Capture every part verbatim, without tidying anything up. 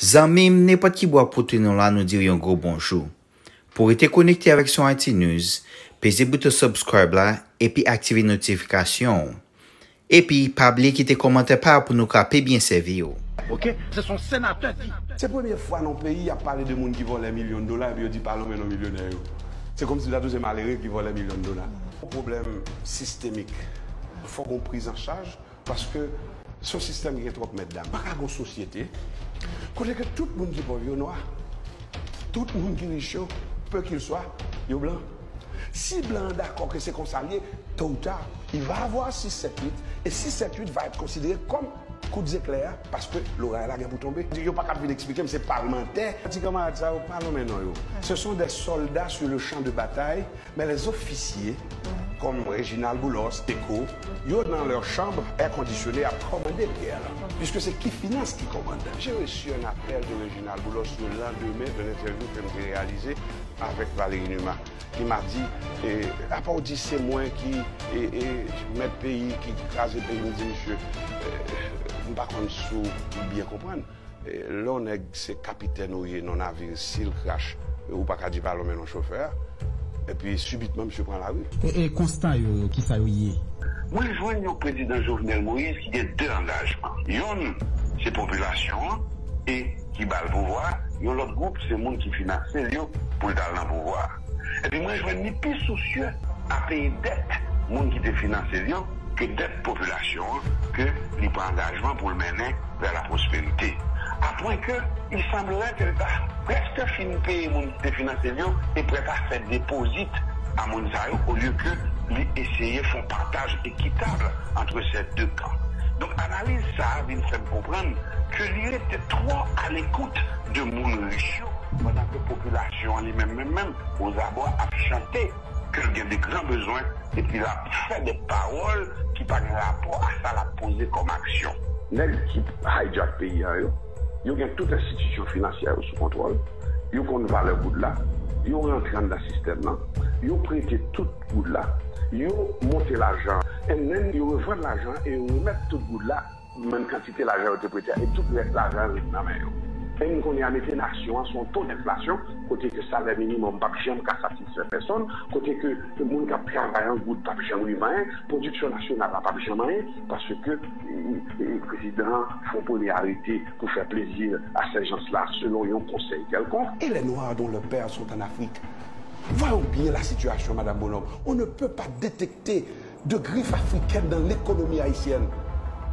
Zanmi m, nenpòt ki bò w ap koute nou la, nou di w yon gwo bonjou. Pou w rete konekte avèk Son Haiti News, peze bouton subscribe la epi aktive notifikasyon w. Epi, pa bliye kite kòmantè pa w pou nou ka pi byen sèvi w. Ok, se son senatè di. Se premye fwa nan peyi y ap pale de moun ki vòlè milyon dola epi yo di pa lonmen non milyonè yo. Se kòmsi w ta tou se malere ki vòlè milyon dola. Yon pwoblèm sistemik. Fòk gon priz an chaj paske se yon sistèm ki gen twòp mètdam. Pa ka gon sosyete kote ke tout moun ki pòv yo nwa. Tout moun ki rich yo, peu qu'il soit, yo blan. Si blan an dakò ke se konsa l ye, tôt ou tard, il va avoir six sept huit, et six sept huit va être considéré comme coup d'éclair, paske loray la gen pou tonbe. Yo pa ka vin eksplike m se palmantè. Ti kanmarad sa yo pa lonmen non yo. Ce sont des soldats sur le champ de bataille, mais les officiers, comme Réginald Boulos, Teko, yo dans leur chambre air conditionné ap kòmande pyè la, puisque c'est qui finance qui commande. J'ai reçu un appel de Réginald Boulos le lendemain d'un interview ke m te réalisé avec Valérie Numa. Li m a di, e, apa w di se mwen ki e, e, mèt peyi ki kraze peyi m? Di misye, e, m pa konn si w byen konprann. E, lè yon nèg se kapitèn ou ye nan navir, si l krache, e, ou pa ka di pa lonmen non chofè a. Epi sibitman misye pran lari. E, e konsta yo, yo, kisa yo ye? Mwen jwenn yon prezidan Jovenel Moïse ki gen de angajman. Yonn, se popilasyon an e ki ba l pouvwa, yon lòt gwoup se moun ki finanse l yo pou l t al nan pouvwa. Epi mwen jwenn li pi sousye a peye dèt moun ki te finanse l yo ke dèt popilasyon an ke li pran angajman pou l mennen vers la prospérité. À point que il semblerait ke l ta prèske fin peye moun ki te finanse l yo e prèt a fè depozit a moun sa yo, olye ke li eseye fè yon pataj ekitab entre ces deux camps. Donk, analiz sa a vin fè m konprann ke li rete twò alekout de moun rich yo, pandan ke popilasyon an li menm, menm, menm, ozabò ap chante ke l gen de gran bezwen, epi l ap fè de pawòl ki pa gen rapò a sa l ap poze kòm aksyon. Nèg ki hijack peyi a yo, yo gen tout enstitisyon finansyè yo sou kontwòl, yo konn valè goud la, yo rantre anndan sistèm nan, yo prete tout goud la, yo monte lajan, and then yo revann lajan e yo remèt tout goud la, menm kantite lajan yo te prete a, e tout rès lajan an ret nan men yo. E n konnen a mete nasyon an sou yon to denflasyon, kote ke salè minimòm p ap janm ka satisfè pèsonn, kote ke moun k ap travay an goud p ap janm rive anyen, pwodiksyon nasyonal la p ap janm anyen, paske e, e, prezidan an fè yon premye arete pou fè plezi a sèjans la, selon yon konsèy kèlkonk. Et les Noirs dont leurs pères sont en Afrique. Voyons bien la situation, Madame Bonhomme. On ne peut pas détecter de griffes africaines dans l'économie haïtienne.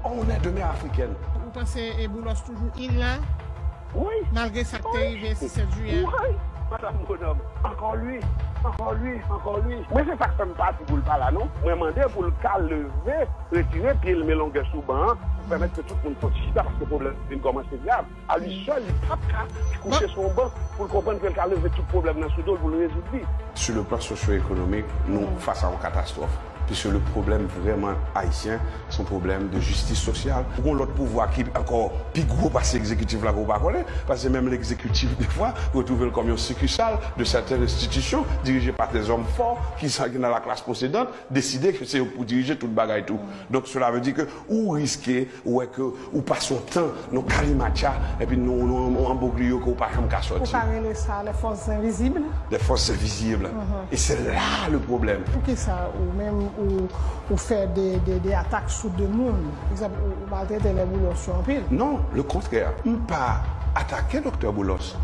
On est de mère africaine. Ou panse e Boulos toujou in la? Wi. Malgre sa k te rive sisèt jiyè? Wi. Madame Bonhomme, encore lui, encore lui, encore lui. Mwen se sa k fè m pa di pou l pa la non. Mwen mande pou l ka leve, retire pye l men longè sou ban an, pou pèmèt ke tout moun sòti chita, paske pwoblèm vin kòmanse grav. A li sèl, li p ap ka kouche sou yon ban pou l konprann ke l ka leve tout pwoblèm nan sou do l pou l rezoud li. Sur le plan socio-économique, nou fas a yon katastwòf. Puisque le problème vraiment haïtien, se yon pwoblèm de jistis sosyal. Ou gon lòt pouvwa ki ankò pi gwo pase egzekitif la ke w pa konnen, paske menm legzekitif defwa retwouve l kòm yon sikisal de sèten enstitisyon dirije pa dè zòm fò ki sa ki nan la classe possédante, deside ke se yo k pou dirije tout bagay tou. Donk cela veut dire que ou riske wè ke ou pase yon tan nan kalimatcha epi nan yon anbogliyo ke ou pa janm ka sòti. Ou ka rele sa les forces invisibles. Les forces invisibles. Et c'est là le problème. Poukisa ou menm ou, ou fè de, de, de atak sou de moun? Pa egzanp, ou, ou maltrete lè Boulos yo anpil. Non, le contraire. M pa atake Doktè Boulos.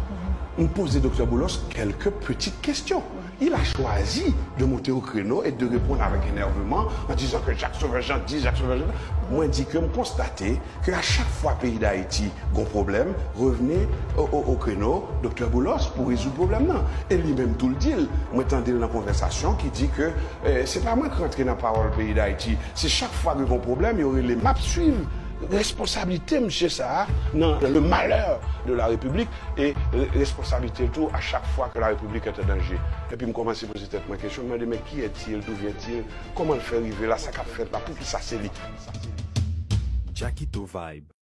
M poze Doktè Boulos quelques petites questions. Il a choisi de monter au créneau et de répondre avec énervement en disant que Jacques Sauveur-Jean dit, Jacques Sauveur-Jean. Mwen di ke m konstate ke a chak fwa peyi Dayiti gon pwoblèm, revne o, o, o kreno Doktè Boulos pou rezoud pwoblèm nan. E li menm tou l di l, mwen tande l nan konvèsasyon ki di ke, eh, se pa mwen k rantre nan pawòl peyi Dayiti, se chak fwa ke gon pwoblèm, yo rele m. M ap swiv responsablite msye sa a nan le malheur de la République e re-, responsablite l tou a chak fwa ke la République est en danger. Epi m kòmanse poze tèt mwen kesyon, m mande, men qui est-il, d'où vient-il, kòman l fè rive la, sa k ap fèt la, poukisa se li? Jackito Vibe.